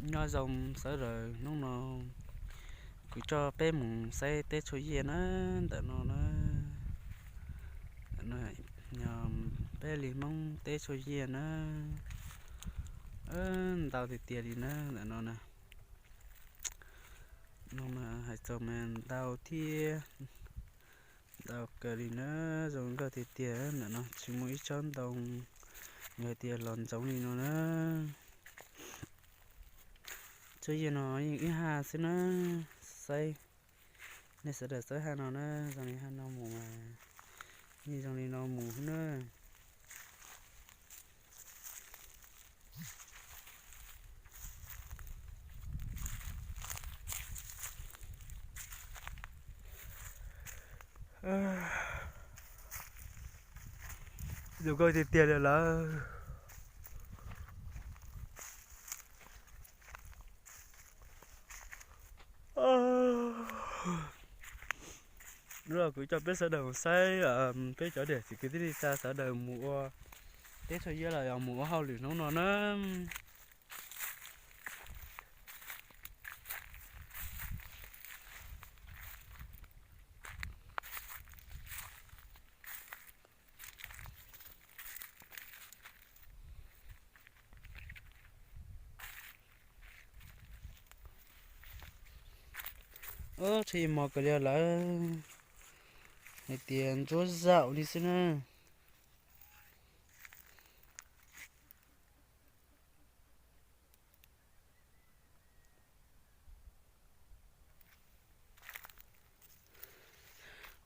Nyob zoo sawv daws, hnub no kuv coj peb mus saib teb tshuaj yiaj na, ntawm no na, peb li Hmoob teb tshuaj yiaj na, ntau tiag tiag li na, ntawm no na. No mas hais txog mas ntau thiab, ntau kawg li na, zoo nkauj tiag tiag. Ntawm no tsis muaj ib tsob ntoo, yog tias los ntsoov li no na. Tshuaj yiaj no yeej ib haj xwb na, saib, nej sawv daws saib haj no na, zoo li haj no mus mas, yeej zoo li no mus na. Zoo nkauj tiag tiag li lawm. Hnub no kuv coj peb sawv daws mus saib peb cov niam txiv kwv tij neej tsa sawv daws mus ua teb tshuaj yiaj los yog mus ua hauj lwm hnub no na. Ub, tsheb mos kawg li lawm, hais tias ntsuab zaum li xwb na.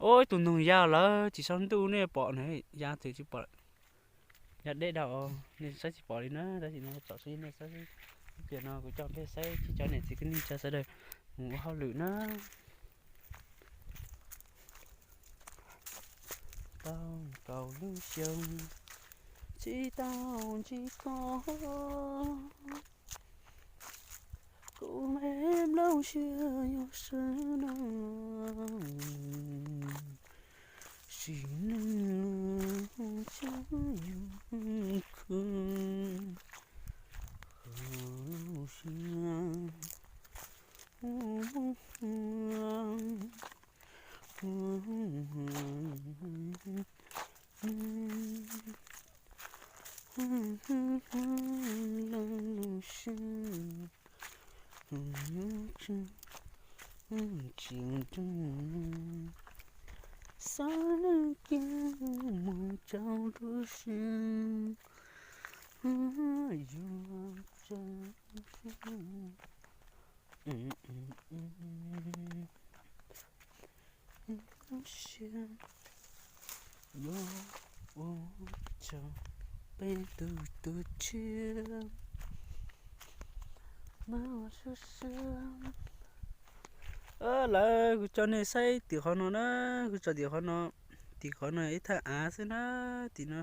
Ub, ib tug noog ya lawm tsis saib ntuj, nej pom na, ya tsis pom, ya deb dhau, nej saib tsis pom li na, tab sis no tsom seb nej saib. Ib pliag no kuv coj peb saib peb cov niam txiv kwv tij neej tsa sawv daws mus ua hauj lwm na. Tau kaum lub xyoo, tsis tau ntsib koj, kuv me nplooj siab yuav sawv no. Sim neej tsis yog khwv, lub siab lub siab tsis nrog xav neej kiag mus rau lub siab yuav tsaug. Lub siab yuav ua tsaug peb tus tuag tshiab. Lawv, kuv coj nej saib tim qhov no na, kuv tso tim qhov no, tim qhov no ib thaj av xwb na, tim no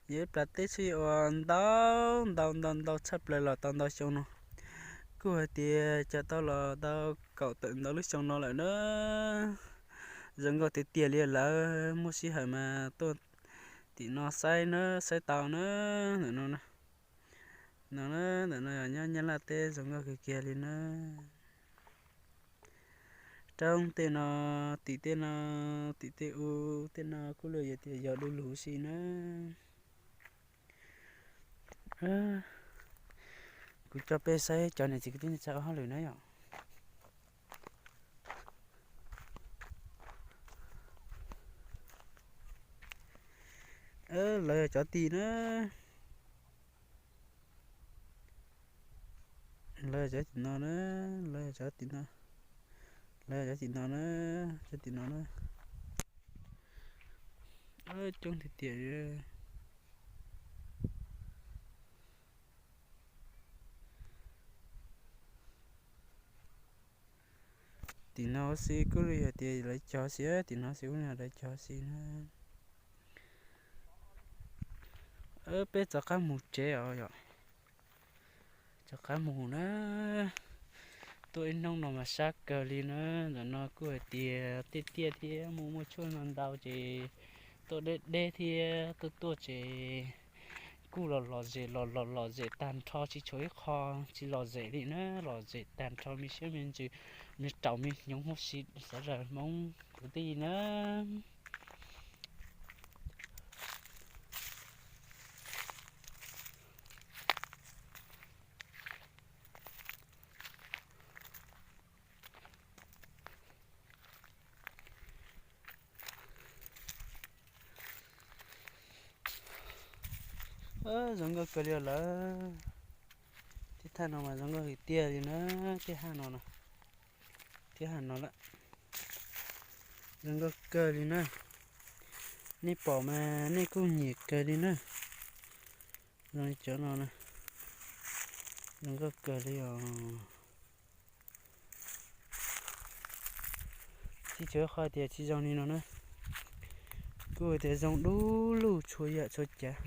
yog ib plas teb tshuaj uas ntau ntau ntau ntau tshaj plaws los tau ntau xyoo no. Kuj hais tias cov tau los tau kaum tawm ntau lub xyoo no lawm na. Zoo nkauj tiag tiag li lawm, muaj sij hawm mas tuaj tim no saib na, saib tau na. Ntawm no, no na, ntawm no yog nyob Nyab Laj teb zoo nkauj kawg kiag li na. Roob tej no, tim tej no, tim tej u tej no kuj li yog tias yog du lug huv si na. Kuv coj peb saib cov niam txiv kwv tij neej tsa ua hauj lwm na yom. Lawv yog cov tim na, lawv yog cov tim no na, lawv yog cov tim no, lawv yog cov tim no na, cov tim no na. Coob tiag tiag. Tim no huv si kuj li hais tias lawv cog xwb, tim no xwb kuj li lawv cog xwb na. Peb rov qab mus tsev os yom. Rov qab mus na. Tuaj ib hnub no mas sab kawg li na. Ntawm no kuj hais tias tiaj tiaj thiab muaj muaj tshuaj no ntau ces tuaj deb deb thiab tuaj tuaj ces kuj los lom zem, los los lom zem tag nrho, tsis tshuav ib qho tsis lom zem li na, lom zem tag nrho me siab me ntsws, me raum me hnyuv huv si xov zam Hmoob kwv tij na. Zoo nkauj kawg li lawm. Tej thaj no mas zoo nkauj tiag tiag li na, tej haj no, tej haj no lawm. Zoo nkauj kawg li na. Nej pom mas nej kuj nyiam kawg li na. Zoo li cov no na, zoo nkauj kawg li os. Tsis tshuav qhov tias tsis zoo li no na. Kuj tias zoo dub lug txhua yam txhua cav,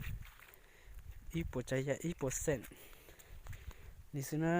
ib puas tsav yam ib puas xeem li xwb na.